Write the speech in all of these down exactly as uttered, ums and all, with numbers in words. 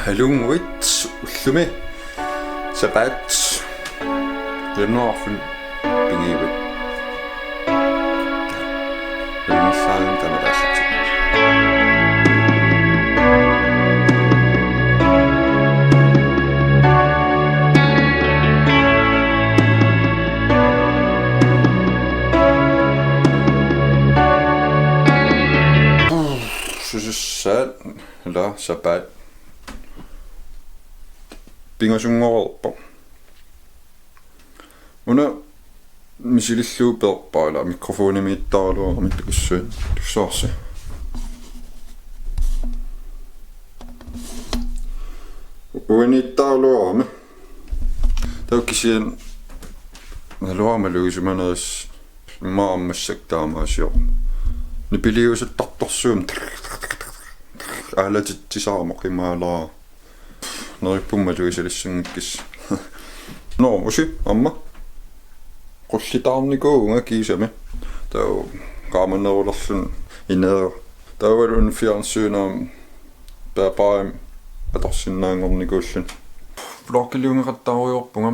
Alunnguit, ullumi sapaat januaarfimmi pingiuat. Alunngillaagami tamataallatsi. Susussaat. Ila sapaat pingasunngorpoq. Una misilillugu peerpara, ila mikrofonimiittaraluarami takussuit. Tussaarsi. Uaniittaraluarami. Taava kisianni naluara malugisimanassaq, immaqa massakkut taamaasiorpoq. Nipiliusuttartorsuummik. Aalatitsisaarama qimaalaa. Neriuppunga malugisalissanngikkissi. Nå, usi, aamma. Qullitaarnikuuvunga kiisami. Taava qaamanerulerluni ineera. Taavalu una fjernsynimi paapaajami atorsinnaanngornikuulluni. Vloggiliunngeqattaarujoorpunga.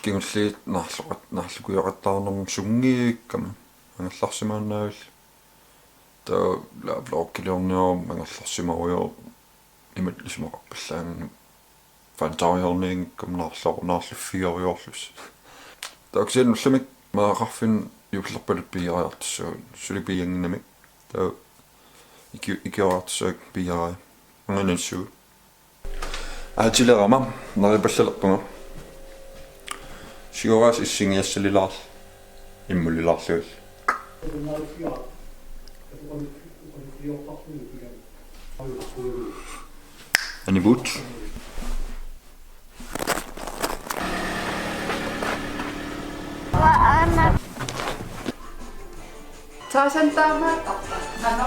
Kingulliit naarluqat-, naarlukujoqattaarnermut sunngikkama angerlarsimaannaavillunga. Taava ila vloggiliorniaruma angerlarsimarujoorama, imatut isumaqarpallaanngimmat. Fantariornianngikkama naarlu-, naarluffigerujoorlusi. Taava kisianni ullumikkut maaqarfin juullerpaluttuartussaavut, suli piiannginnamik. Taava iki-, ikiorartussaavut piiarai. Anganassuut. Aatilerama neriuppallalerpunga. Sigoraasa issingiassalilaarl-, immulilaarlugit. Anibut. Taasan taamaat arpa. Ano.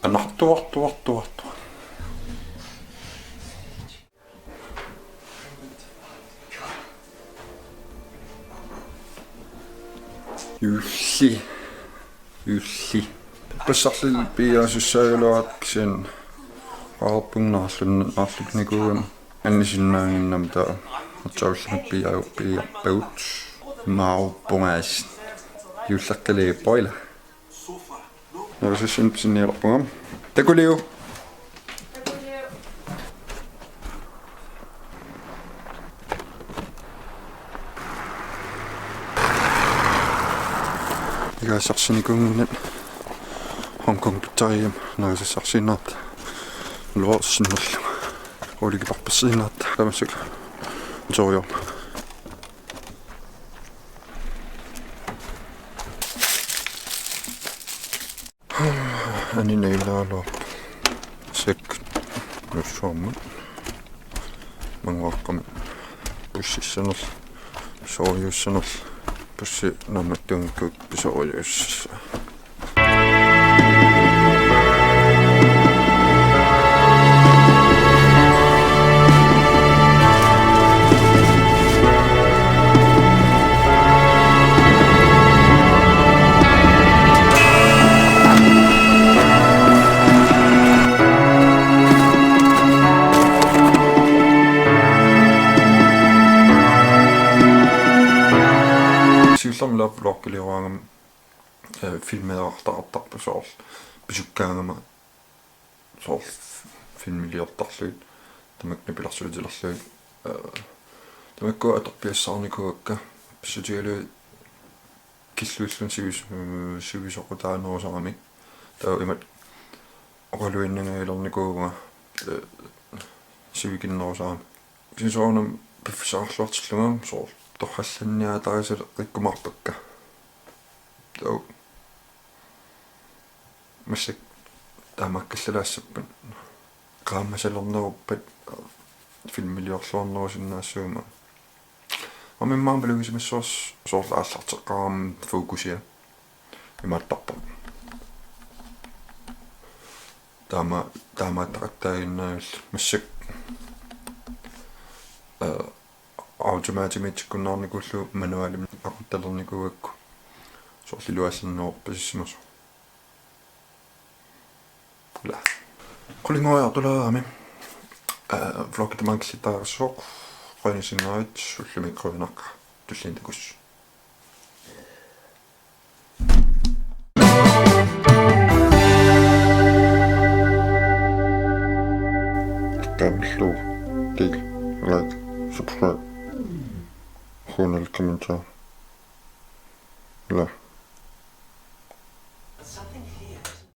Anartuartuartuartu. Juulli. Juulli. Passarlil piiaasussaagaluarpara kisianni qaarpunnaarlun naarlunikuugama annisinnaannginnama taava. Aatsaat ullumi piiaa-, piiarpagut. Maaruppungaasiit. Juullerkaliippoq ila. Nerisassinnut pisinialerpunga. Takuliu. Igaasarsinikuunnginnama Hong Kong pizzeriami nerisassarsiinnarta. Luorsinnerlu. Ulikiparpassiinnarta. Tamasik. Sorujoorma. Anini ilaalu. Sek. Nussuarmut. Manguaqqamik. Pussissanerlu. Sorujuussanerlu. Pussi naammattuunngikkukkit pisorujuussassaaq. Siullermik ila vloggiliuaangama, eh, filmeerartaqartarpoq soorlu pisukkaangama soorlu filmiliortarlugit, tamakku nipilersuutilerlugit, eh, tamakku atorpiassaarnikuuakka, pissutigalugit killuilluni sivis-, sivisoqutaanerusaramik. Taava imatut oqaluinnangajulernikuuvunga, eh, sivikinnerusarami. Kisianni soorunami piffissaqarluartillunga soorlu torrallanniaatarisaleqqikkumaarpakka. Taava massakkut taamaakkallalaassappat. Qaammasalerneruppat filmiliorluarnerusinnaassuugama. Aamma immaqa malugisimassavarsi soorlu aallarteqqaarama fokusia imaattarpoq. Taama-, taamaattaqattaaginnarlugu massakkut, eh, automatimiitsikkunnaarnikuullugu manualimik aquttalernikuugakku soorlu iluallanneq orpasissimasoq. Ila. Qulinngoriartulaarami. Aa, vloggi tamaanga kisittarsuuvoq. Qujanaq isiginnaaravit, ullumi qujanaq. Tulliani takuss. Takuss. Del, like, subscribe. Huunal kommentar. Ila.